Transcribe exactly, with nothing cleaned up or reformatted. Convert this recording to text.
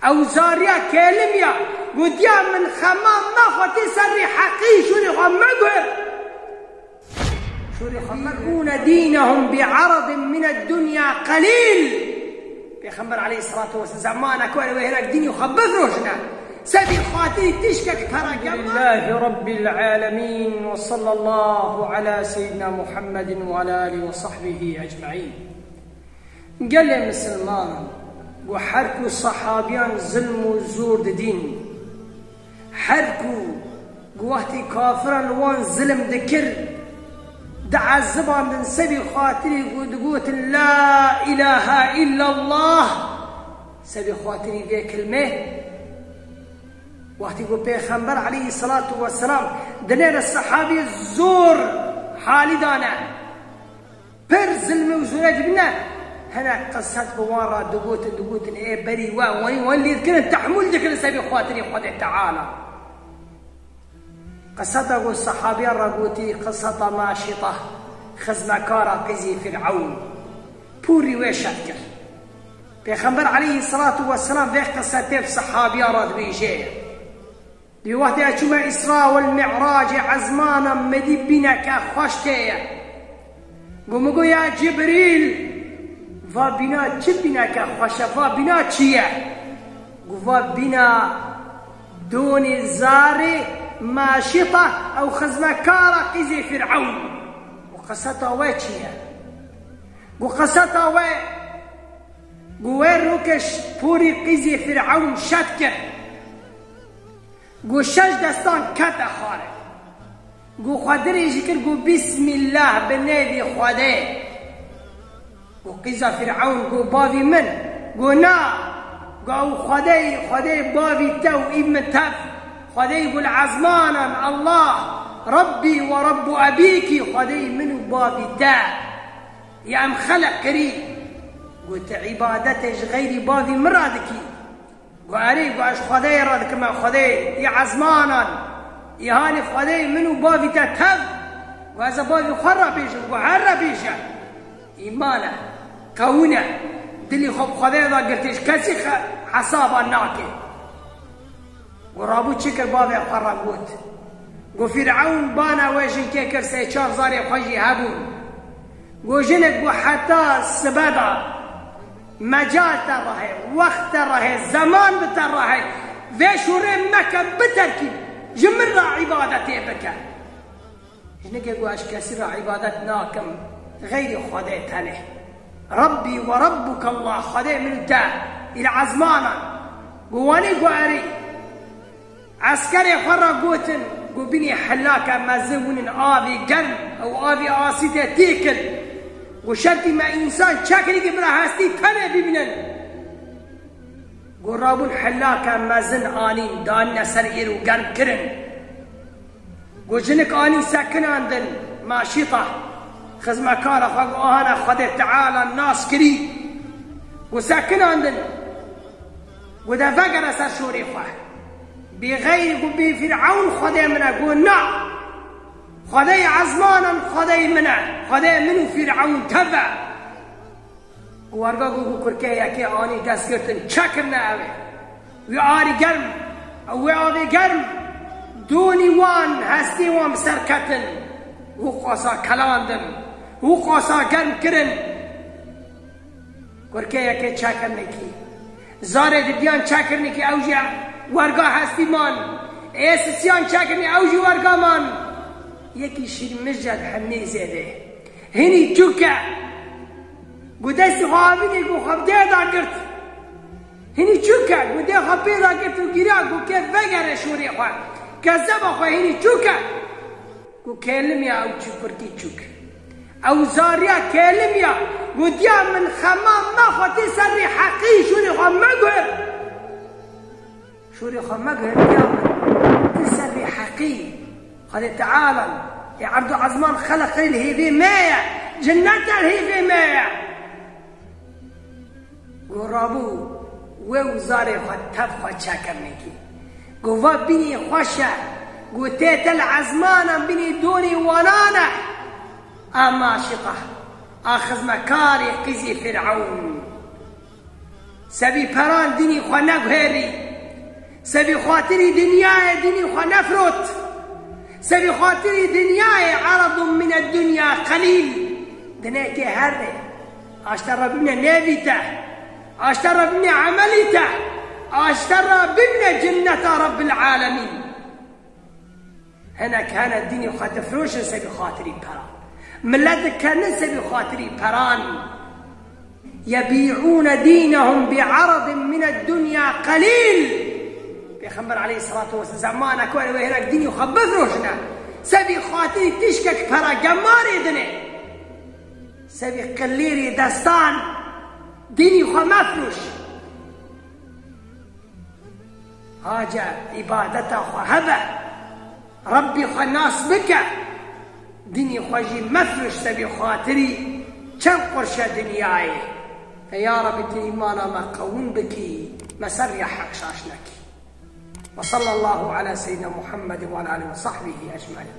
Ew zariya kêlim ya, gotiya min xema me xwe tê serrî heqî, şûrê xwe meguhir. Şûrê xwe meguhir. يشرون دينهم بعرض من الدنيا قليل. Pêxember aleyhissalatu vesselam, zemanek were wê hinek dînî xwe bifroşine. Sebî xatirî tişkek pere kema. الحمد لله رب العالمين، وصلى الله على سيدنا محمد وعلى آله وصحبه أجمعين. Gelê misilmanan, ku her ku sehabiyan zilm û zor didîn, her ku, ku wextî kafiran li wan zilm dikir, diezibandin, sebî xatirî ku digotin, "La ilahe illallah", sebî xatirî vê kilmê, wextî ku Pêxember aleyhissalatu vesselam dinêre sehabî zor halî dane, pir zilmê û zorê dibîne, hinek qisset bi wan re digotin, digotin, ê berî we, wan, wan lê dikirin, tehmûl dikirin sebî xatirî Xwedê Teala. Qiseta ku sehabiyan re gotî, qiseta Maşîta, xizmekara qîzî Fîrewn, pûrî wê şet kir. Pêxember aleyhissalatu vesselam vê qisetê bi sehabiyan re dibêje. Di wextê ez çûme Îsra wel Mi'racê, ezmana min dî bîneke xweş tê ye. Got, min got, "Ya Cibrîl, va bîna çi bîneke xweş e, va bîna çi ye?" Got, "Va bîna donê zarê Maşîta, ew xizmekara qîzê Fîrewn." Got, "Qiseta we çi ye?" Got, "Qiseta we, got, wê rokeş pûrî qîzê Fîrewn şet kir." Got, şeş destan kete xwarê. Got, xwe dirêj kir, got, "Bismillah, bi nêvî Xwedê." Got, qîza Fîrewn, got, "Bavî min." Got, "Na." Got, "Ew Xwedê, Xwedê bavî te û î min tev. Xwedê got li ezmanan, Allah, Rabbi ve Rabbu ebîkî, Xwedê min û bavî te. Ya em xeleq kirî." Got, "Tu îbadetê ji xeyrî bavî min re dikî?" Got, "Erê, got, ez Xwedê re dikim, Xwedê î ezmanan, î hanê Xwedê min û bavî te tev. Got, ez ê bavî xwe re bêjim." Got, "Her re bêje." Îman e, qewûn e, dilî xwe bi Xwedê de girtî, ji kesî xe-, hesaba nake. Got, rabû çi kir, bavê xwe re got. Got, Fîrewn bana wê jinkê kir, sê çar zarê xwe jî hebûn. Got, jinik, got, heta sibe de mecal te rehê, wext te rehê, zeman bi te rehê, vê şûrê meke, biterkî, ji min re îbadetê bike. Jinikê got, ez ji kesî re îbadet nakim, xeyrî Xwedê tenê. Rabbi ve Rabbuke Allah, Xwedê min û te, î li ezmanan. Got, wanî, got, erê. Eskerê xwe re gotin, got, bînî hillaka mezin winin avî germ, ew avî asî tê têkin. Got, şertî me însan çekirîkî bira hestî tenê bibînin. Got, rabûn hillaka mezin anîn, danîne ser êr û germ kirin. Got, jinik anî sekinandin, Maşîta, xizmekara xwe, got, ahana Xwedê Teala nas kirî. Got, sekinandin. Got, de vegere ser şûrê xwe. Bêxeyrî, got, bê Fîrewn Xwedê min e. Got, na. Xwedê ezmanan Xwedê min e. Xwedê min û Fîrewn tev e. Werga got, got, kurkê yekê anî dest girtin, çekirine ew ê. Wê arî germ, ew wê avê germ, donî wan, hestê wan bi ser ketin. Û qasa kelandin, û qasa germ kirin. Kurkê yekê çekirine kî. Zarê didiyan çekirine kî, ew jî werga hestî man. Ê sisiyan çekirine, ew jî werga man. Yekî şîrmij e, hemî zêde. Hinî çûke. Got, destî xwe avînê, got, xwe bi dê de girt. Hinî çûke, got, dê xwe pê de girt û gîra, got, kê vegere şûrê xwe. Kezeba xwe hinî çûke. Got, kêlim ya, ew çû kurkî çûk. Ew zariya kêlim ya. Gotiya min xema me xwe tê serrî heqî, şûrê xwe meguhir. Şûrê xwe meguhir, ya min, tu serrî heqî. Xwedê Teala, ê erd û ezman xeleq li hêvê me ye, cennet li hêvê me ye. Got, rabû, wê û zarê xwe tev xwe çekirine kî. Got, va bînî xweş e, got, tê te li ezmanan bînî donî wanan e. A Maşîta, a xizmekarê qîzê Fîrewn. Sebî peran dinî xwe neguherî. Sebî xatirî dinyayê dinî xwe nefrot. Sebî xatirî dinyayê eradun mine dunya qelîl. Dinekê herre. Aşte re bimne nevî te. Aşte re bimne emelî te. Aşte re bimne cinneta Rabbil Alemîn. Hinek hene dinî xwe difroşin sebî xatirî peran. Millet dikenin sebî xatirî peran. يبيعون دينهم بعرض من الدنيا قليل. Pêxember aleyhissalatu vesselam zemanek were wê hinek dinî xwe bifroşine. Sebî xatirî tişkek pera gemarê dinê. Sebî qilêrê destan dinî xwe mefroş. Hace îbadeta xwe hebe. Rebbî xwe nas bike. Dinî xwe jî mefroş sebî xatirî çend qurşe dinyayê. E ya Rebbî tu îmana me qewim bikî, me ser rêya heq şaş nekî. وصلى الله على سيدنا محمد وعلى آله وصحبه أجمعين.